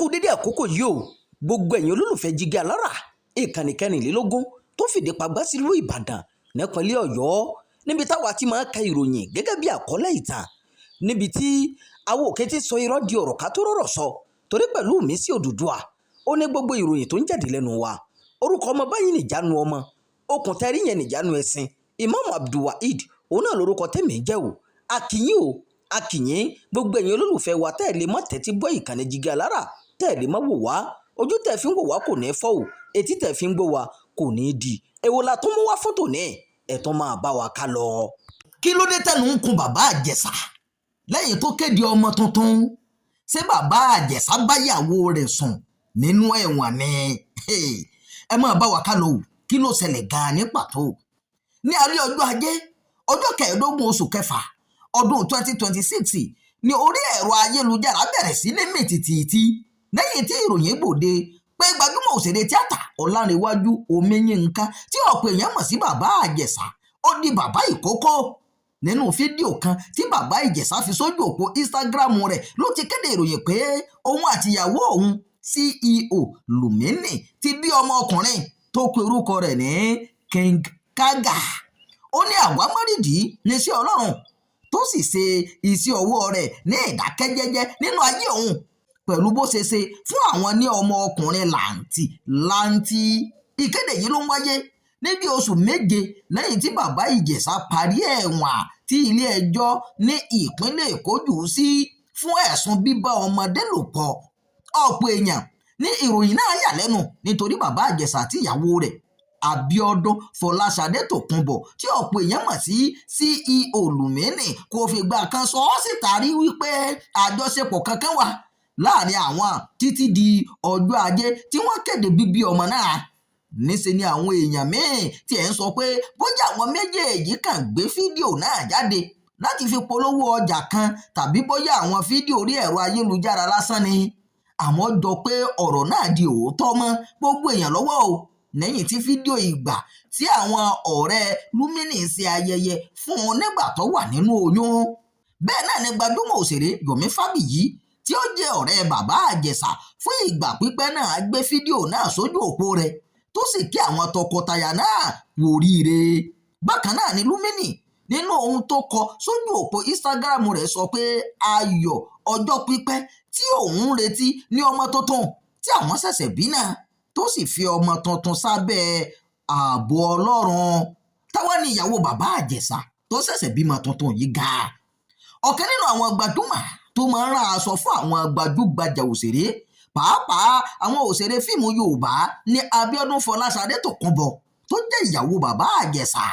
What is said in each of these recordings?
Kú dédé àkókò yìí o, gbogbo ẹ̀yin olólùfẹ́ Jígí Alára, ìkànnì 24 tó fìdí pagbá sílùú Ìbàdàn nípínlẹ̀ Ọ̀yọ́, níbi táwa ti máa ń ka ìròyìn gẹ́gẹ́ bí àkọlé ìtàn, níbi tí àwọn òkè ti sọ irọ́ di ọ̀rọ̀ ká tó rọ̀rọ̀ sọ, torí pẹ̀lú mi sí Odùduwà ó ní gbogbo ìròyìn tó ń jáde lẹ́nu wa. Orúkọ ọmọ báyìí nìjánu ọmọ okùn tẹ́rí yẹn nìjánu ẹ̀sìn. Imam Abdulwaheed, òun náà lórúkọ tẹ̀mí jẹ́ o. Akínyìn o, akínyìn gbogbo ẹ̀yin olólùfẹ́ wa tẹ́ ẹ̀ lè mọ́ tẹ́tí gbọ́ ìkànnì Jígí Alára, tẹ́ ẹ̀ lè mọ́ wò wá. Ojú tẹ́ fi ń wò wá kò ní fọ́ o, etí tẹ́ fi ń gbọ́ wá kò ní di. Èwo la tún mú wá fún tòní? Ẹ̀ tún máa bá wa ká lọ. Kí ló dé tẹnu ń kun bàbá Ìjẹ̀ṣà lẹ́yìn tó kéde ọmọ tuntun? Ṣé bàbá Ìjẹ̀ṣà báyàwó rẹ̀ sùn nínú ẹ̀wọ̀n ni? Ẹ máa bá wa ká lọ o. Kí ló ṣẹlẹ̀ gan-an ní pàtó? Ní alẹ́ ọjọ́ Ajé, ọjọ́ 15 oṣù kẹfà ọdún 2026 ní orí ẹ̀rọ ayélujára bẹ̀rẹ̀ sí ní mìtìtìtì lẹ́yìn tí ìròyìn gbòde pé gbajúmọ̀ òṣèré tíátà Ọlánrewájú Omiyinka, tí ọ̀pọ̀ èèyàn mọ̀ sí Bàbá Ìjẹ̀ṣà, ó di bàbá ìkókó. Nínú fídíò kan tí Bàbá Ìjẹ̀ṣà fi sójú òpó Instagram rẹ̀ ló ti kéde ìròyìn pé òun àtìyàwó òun, CEO Lumini, ti bí ọmọ ọkùnrin tó pe orúkọ rẹ̀ ní King Kaka. Ó ní àwámárìdí ní sí Ọlọ́run tó sì ṣe iṣẹ́ ọwọ́ rẹ̀ ní ìdákẹ́jẹ́jẹ́ nínú ayé òun pẹ̀lú bó ṣe ṣe fún àwọn ní ọmọ ọkùnrin làǹtì lanti. Ìkéde yìí ló ń wáyé ní bí oṣù 7 lẹ́yìn tí Bàbá Ìjẹ̀ṣà parí ẹ̀wọ̀n tí ilé-ẹjọ́ ní ìpínlẹ̀ Èkó jù ú sí fún ẹ̀sùn bíbá ọmọdé lò pọ̀. Ọ̀pọ̀ èèyàn ní ìròyìn náà yà lẹ́nu nítorí Bàbá Ìjẹ̀ṣà àti ìyàwó rẹ̀, Abíọ́dún Fọláṣadé Tòkunbọ̀, tí ọ̀pọ̀ èèyàn mọ̀ sí CEO Lumini, kò fìgbà kan sọ ọ́ síta rí wípé àjọṣepọ̀ kankan wà láàrin àwọn títí di ọjọ́ Ajé tí wọ́n kéde bíbí ọmọ náà. Níṣe ni àwọn èèyàn míín tiẹ̀ ń sọ pé bóyá àwọn méjèèjì kàn gbé fídíò náà jáde láti fi polówó ọjà kan tàbí bóyá àwọn fídíò orí ẹ̀rọ ayélujára lásán ni. Àmọ́ jọ pé ọ̀rọ̀ náà di òótọ́ mọ́ gbogbo èèyàn lọ́wọ́ o lẹ́yìn tí fídíò ìgbà tí àwọn ọ̀rẹ́ Lumini ṣe ayẹyẹ fún un nígbà tó wà nínú oyún. Bẹ́ẹ̀ náà ni gbajúmọ̀ òṣèré Yomi Fabiyi, tí ó jẹ́ ọ̀rẹ́ Bàbá Ìjẹ̀ṣà fún ìgbà pípẹ́ náà, gbé fídíò náà sójú òpó rẹ̀ tó sì kí àwọn tọkọtaya náà kú oríire. Bákan náà ni Lumini, nínú ohun tó kọ sójú òpó Instagram rẹ̀, sọ pé ayọ̀ ọjọ́ pípẹ́ tí òun ń retí ní ọmọ tuntun tí àwọn ṣẹ̀ṣẹ̀ bí náà, tó sì fi ọmọ tuntun sábẹ́ ààbò Ọlọ́run. Táwa ní ìyàwó Bàbá Ìjẹ̀ṣà tó ṣẹ̀ṣẹ̀ bímọ tuntun yìí ga? Ọ̀kan nínú àwọn gbajúmọ̀ tó máa ń rán aṣọ fún àwọn gbajúgbajà òṣèré, pàápàá àwọn òṣèré fíìmù Yorùbá, ní Abíọ́dún Fọláṣadé Tòkunbọ̀, tó jẹ́ ìyàwó Bàbá Ìjẹ̀ṣà.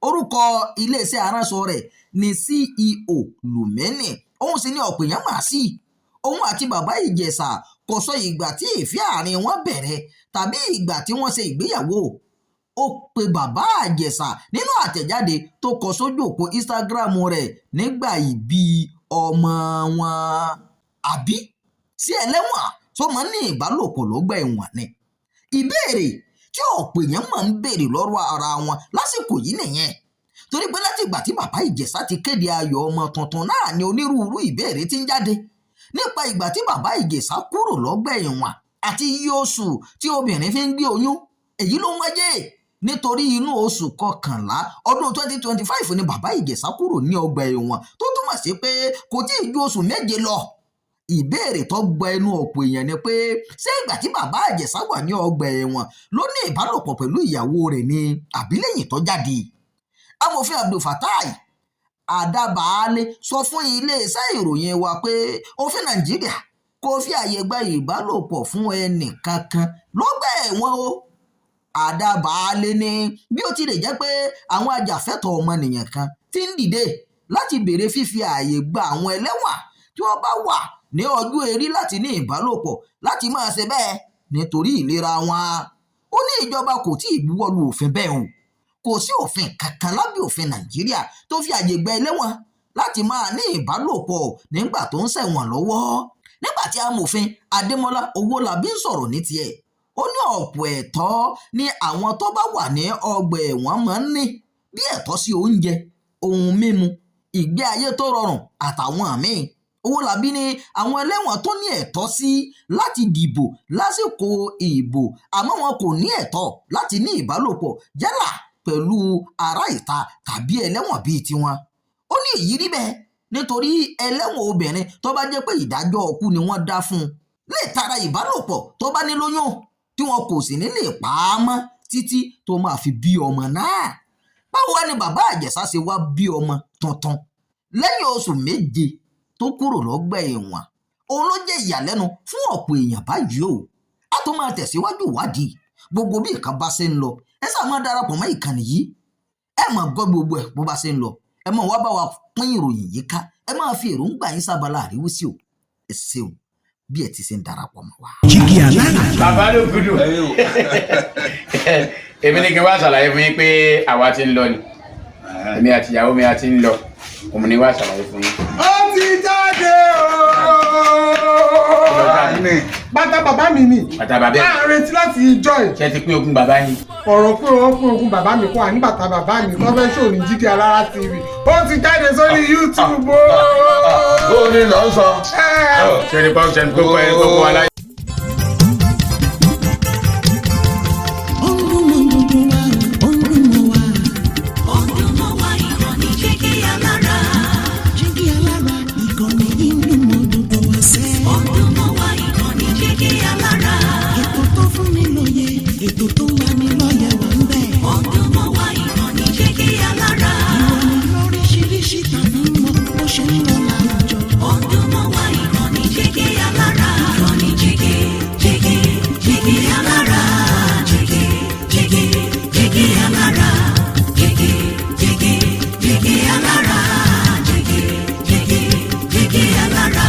Orúkọ iléeṣẹ́ aránṣọ rẹ̀ ní CEO Lumini, òun sì ní ọ̀pọ̀ èèyàn mà sí. Òun àti Bàbá Ìjẹ̀ṣà kò sọ ìgbà tí ìfẹ́ àárín wọn bẹ̀rẹ̀ tàbí ìgbà tí wọ́n ṣe ìgbéyàwó. Ó pe Bàbá Ìjẹ̀ṣà nínú àtẹ̀jáde tó kọ sójú òpó Instagram rẹ̀ nígbà ìbí ọmọ wọn. Àbí sí ẹlẹ́wọ̀n tó máa ń ní ìbálòpọ̀ lọ́gbà ẹ̀wọ̀n ni? Ìbéèrè tí ọ̀pọ̀ èèyàn máa ń béèrè lọ́rọ̀ ara wọn lásìkò yìí nìyẹn, torí pé láti ìgbà tí Bàbá Ìjẹ̀ṣà ti kéde ayọ̀ ọmọ tuntun náà ni onírúurú ìbéèrè ti ń jáde nípa ìgbà tí Bàbá Ìjẹ̀ṣà kúrò lọ́gbà ẹ̀wọ̀n àti iye oṣù tí obìnrin fi ń gbé oyún. Èyí ló ń wáyé nítorí inú oṣù kọkànlá ọdún 2025 ni Bàbá Ìjẹ̀ṣà kúrò ní ọgbà ẹ̀wọ̀n, tó túmọ̀ sí pé kò tí ì ju oṣù 7 lọ. Ìbéèrè tó gba ẹnu ọ̀pọ̀ èèyàn ni pé, ṣé ìgbà tí Bàbá Ìjẹ̀ṣà wà ní ọgbà ẹ̀wọ̀n ló ní ìbálòpọ̀ pẹ̀lú ìyàwó rẹ̀ ni, àbí lẹ́yìn tó jáde? Amòfin Abdulfatai Adábàálé sọ fún iléeṣẹ́ ìròyìn wa pé òfin Nàìjíríà kò fi ààyè gba ìbálòpọ̀ fún ẹnì kankan lọ́gbà ẹ̀wọ̀n o. Adábàálé ní bí ó tilẹ̀ jẹ́ pé àwọn ajàfẹ́tọ̀ọ́ ọmọnìyàn kan ti ń dìde láti béèrè fífi ààyè gba àwọn ẹlẹ́wọ̀n tí wọ́n bá wà ní ọjọ́ orí láti ní ìbálòpọ̀ láti máa ṣe bẹ́ẹ̀ nítorí ìlera wọn, ó ní ìjọba kò tí ì buwọ́lu òfin bẹ́ẹ̀ o. Kò sí òfin kankan lábẹ́ òfin Nàìjíríà tó fi ààyè gba ẹlẹ́wọ̀n láti máa ní ìbálòpọ̀ nígbà tó ń ṣẹ̀wọ̀n lọ́wọ́. Nígbà tí amòfin Adémọlá Owólabí ń sọ̀rọ̀ ní tiẹ̀, ó ní ọ̀pọ̀ ẹ̀tọ́ ni àwọn tó bá wà ní ọgbà ẹ̀wọ̀n máa ń ní, bí ẹ̀tọ́ sí oúnjẹ, ohun mímu, ìgbé ayé tó rọrùn àtàwọn míín. Owólabí ní àwọn ẹlẹ́wọ̀n tó ní ẹ̀tọ́ sí láti dìbò lásìkò ìbò, àmọ́ wọn kò ní ẹ̀tọ́ láti ní ìbálòpọ̀ yálà pẹ̀lú ará ìta tàbí ẹlẹ́wọ̀n bíi tiwọn. Ó ní èyí rí bẹ́ẹ̀ nítorí ẹlẹ́wọ̀n obìnrin tó bá jẹ́ pé ìdájọ́ ọkú ni wọ́n dá fún un lè tara ìbálòpọ̀ tó bá ní lóyún tí wọn kò sì ní lè pa á mọ́ títí tó máa fi bí ọmọ náà. Báwo wá ni bàbá Ìjẹ̀ṣà ṣe wá bí ọmọ tuntun lẹ́yìn oṣù 7 tó kúrò lọ́gbà ẹ̀wọ̀n? Òun ló jẹ́ ìyàlẹ́nu fún ọ̀pọ̀ èèyàn báyìí o. A tó máa tẹ̀síwájú ìwádìí gbogbo bí nǹkan bá ṣe ń lọ. Ẹ sáà máa darapọ̀ mọ́ ìkànnì yìí, ẹ máa gbọ́ gbogbo ẹ̀ bó bá ṣe ń lọ. Ẹ máa wá bá wa pín ìròyìn yìí ká, ẹ máa fi èròǹgbà yín sábàlá àríwísí o. Ẹ ṣeun bí ẹ ti ṣe ń darapọ̀ mọ́ wa. Jígí Alára. Bàbá ló gudu. Èmi ní kí n wá ṣàlàyé fún yín pé àwa ti ń lọ ni, èmi àti ìyàwó mi a ti ń lọ, òun ni wá ṣàlàyé fún yín. Ó ti jáde ooo. Bàtà bàbá mi ni. Bàtà bàbá ẹ̀. À ń retí láti ìjọ ẹ̀. Ṣé ti pín ogún bàbá yín? Ọ̀rọ̀ pé wọ́n pín ogún bàbá mi kọ́ à ní bàtà bàbá mi tó fẹ́ ṣòro ní Jígí Alára TV. Ó ti jáde sórí YouTube ooo. Ó ní lọ sọ. Ṣé ní pọ́n ṣe ní kókó ẹ̀ kókó aláyé. Ó ń dùn mọ́ gbogbo wa, ó ń dùn mọ́ wa. Ó ń dùn mọ́ wa, ìkànnì Jígí Alára. Jígí Alára, ìkànnì yìí ń dùn mọ́ gbogbo wa sẹ́. Ó ń dùn mọ́ wa, ìkànnì Jígí Alára. Ètò tó fún ni lóye, ètò tó ń lani lọ́yẹ̀ wà ń bẹ̀. Ó ń dùn mọ́ wa, ìkànnì Jígí Alára. Ìròyìn lóríṣiríṣi tàbí mọ́ bó ṣe ń lọ láwùjọ. Ó ń dùn mọ́ wa, ìkànnì Jígí Alára. Ìkànnì Jígí, Jígí, Jígí Alára. Jígí, Jígí, Jígí Alára. Jígí, Jígí, Jígí Alára. Jígí, Jígí, Jígí Alára.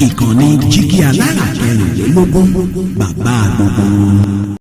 Ìkànnì Jígí Alára 24, bàbá gbogbo wọn.